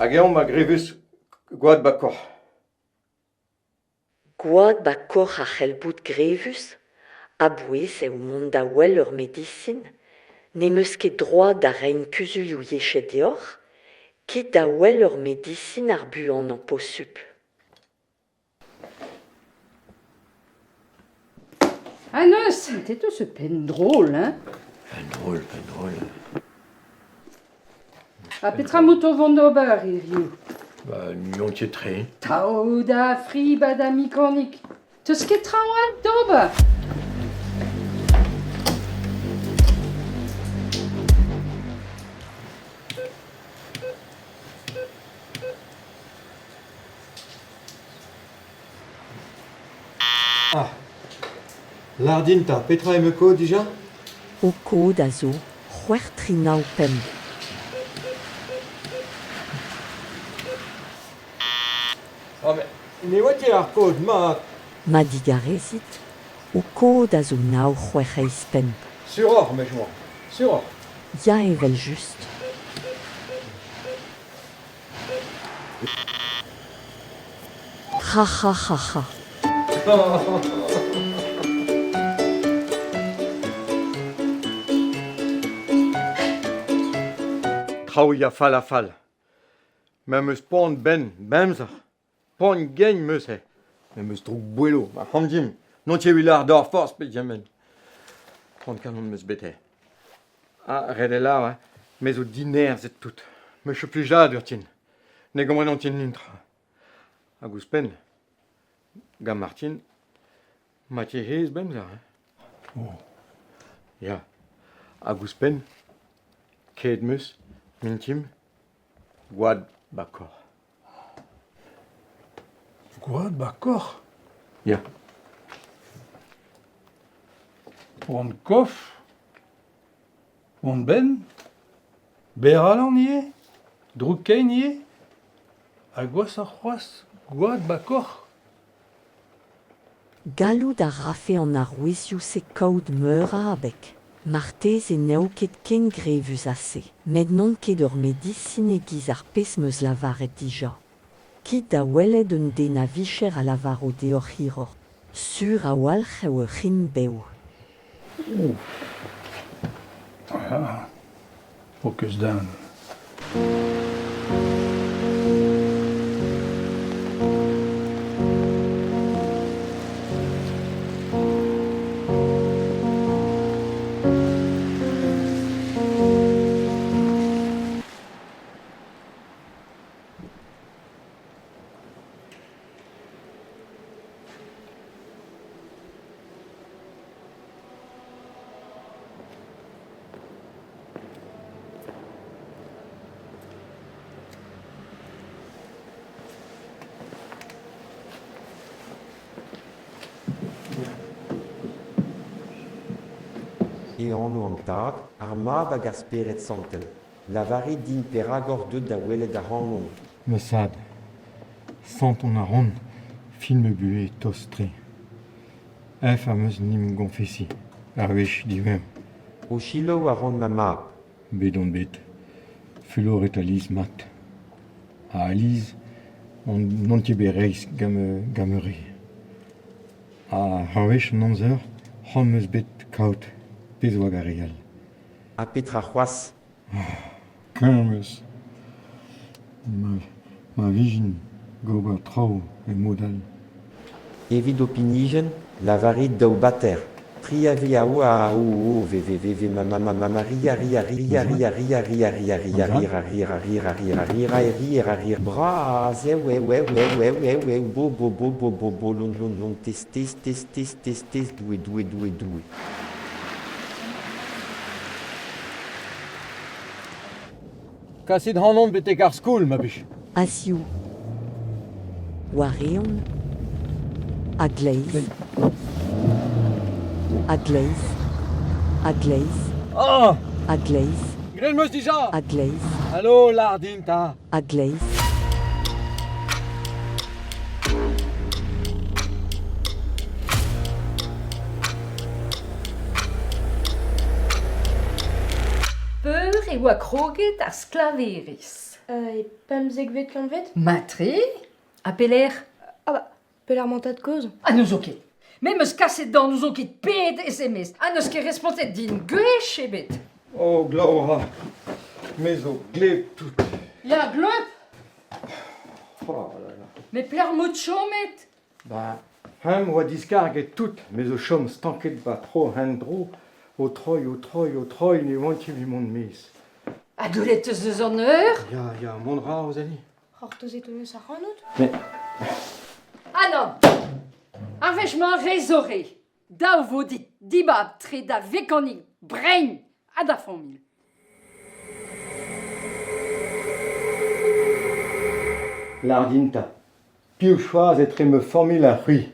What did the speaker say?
Hag eomp a grevus gwad 'ba koc'h. Gwad 'ba koc'h a c'hell bout grevus, a-bouez eo mont da wel ur medisin, N'em eus ket droad da reiñ kuzulioù yec'hed deoc'h, kit da wel ur medisin ar buanañ posupl. Ha neuze, te 'teus ur penn drol, hein? Penn drol, penn drol. Ha petra 'mout o vont d'ober hiziv? Ba, n'on ket tre. Tao da fri ba da mekanik. 'Teus ket traoù all d'ober? Ah ! Lâr din 'ta, petra emañ kaoz dija ? Ho kod a zo c'hwec'h tri nav pemp. Ah met ne oa ket ar kod mat. Ma digarezit, ho kod a zo nav c'hwec'h eizh pemp. Suroc'h, mejmoa, suroc'h. Ya evel-just. C'ha c'ha c'ha c'ha. Traoù ya fall ha fall. Me 'm eus poan benn bemzar. Poan gein 'm eus he. Me 'm eus droug bouello, ma c'han din. N'on ket evit lâret deoc'h forzh pegement. Poan kalon 'm eus bet he. Ha ret eo lâret, me zo dinerzhet tout. Me 'cho plijadur din. Ne gomprenan ket netra. Hag ouzhpenn, gant Martine, ma ket aes bemdez hein. Oh. Ya. Hag ouzhpenn, ket 'm eus, mintin, gwad 'ba korr. Gwad 'ba korr ? Ya. Poan kof ? Poan benn ? Berr-alan ivez ? Droug-kein ivez ? Ha gwashoc'h c'hoazh, gwad 'ba korr ? Gallout a rafe an arouezioù-se kaout meur a abeg. Marteze n'eo ket ken grevus ha se, met n'on ket ur medisin e-giz ar pezh 'm eus lavaret dija. Kit da welet un den a-vicher a lavaro deoc'h hiroc'h. Sur a-walc'h eo ur c'hrign-bev. Oh. Ah, Focus down. E anv an Tad, ar Mab hag ar Spered Santel. Lavarit din perak oc'h deuet da welet ac'hanon. Ma zad, santon a ran fin ma buhez tost-tre. Eñ am eus 'n em goñfesiñ ar wech diwezhañ. Ho selaou a ran ma mab. Bet on bet fuloret alies mat. Ha alies on n'on ket bet reizh gant ma re. Ha ur wech an amzer c'hoant 'm eus bet kaout pezh 'oa gant ar re all. Ha petra c'hoazh ? Kuñv 'm eus. Ma vijen gober traoù e mod all. Evit ho pinijenn, lavarit daou bater. Tri a v a o a o o v v v v ma ma ma ma ma ri a ri a ri a ri a ri a ri a ri a ri a ri a ri a ri a ri a ri a ri a ri bras eo eo eo eo eo eo eo bo bo bo bo bo bo lon lon lon tes tes tes tes tes tes doue doue doue doue. Kasit ac'hanon betek ar skol, ma plij. A-ziv. War-eeun. A-gleiz. A-gleiz. A-gleiz. Ah A-gleiz. Graet 'm eus dija A-gleiz. Alo, lâr din 'ta. A-gleiz. Peur e oa kroget ar sklaverezh. E pemzekvet kantved? Matre, ha pelec'h? Ah bah, pelec'h 'mañ tad-kozh? Ha n'ouzon ket. Me 'm eus kaset d'an n'ouzon ket pet SMS ha n'eus ket respontet din gwech ebet. Oh, glav 'ra. Me zo gleb tout. Ya, gleb. Oh là là. Met pelec'h 'maout chomet? Ba, eñ 'oa diskarget tout. Me zo chom stanket 'ba tro en-dro. O troiñ, o troiñ, o troiñ, ne oan ket evit mont 'maez. Ha gwelet 'teus deus an eur? Ya, ya, mont 'ra, Rosalie. C'hortozet hon eus ac'hanout? Mais Ah non! Ar wech-mañ re zo re. Dav vo dit dibab tre da vekanik brein ha da familh. Lâr din 'ta, piv choaz etre ma familh ha c'hwi?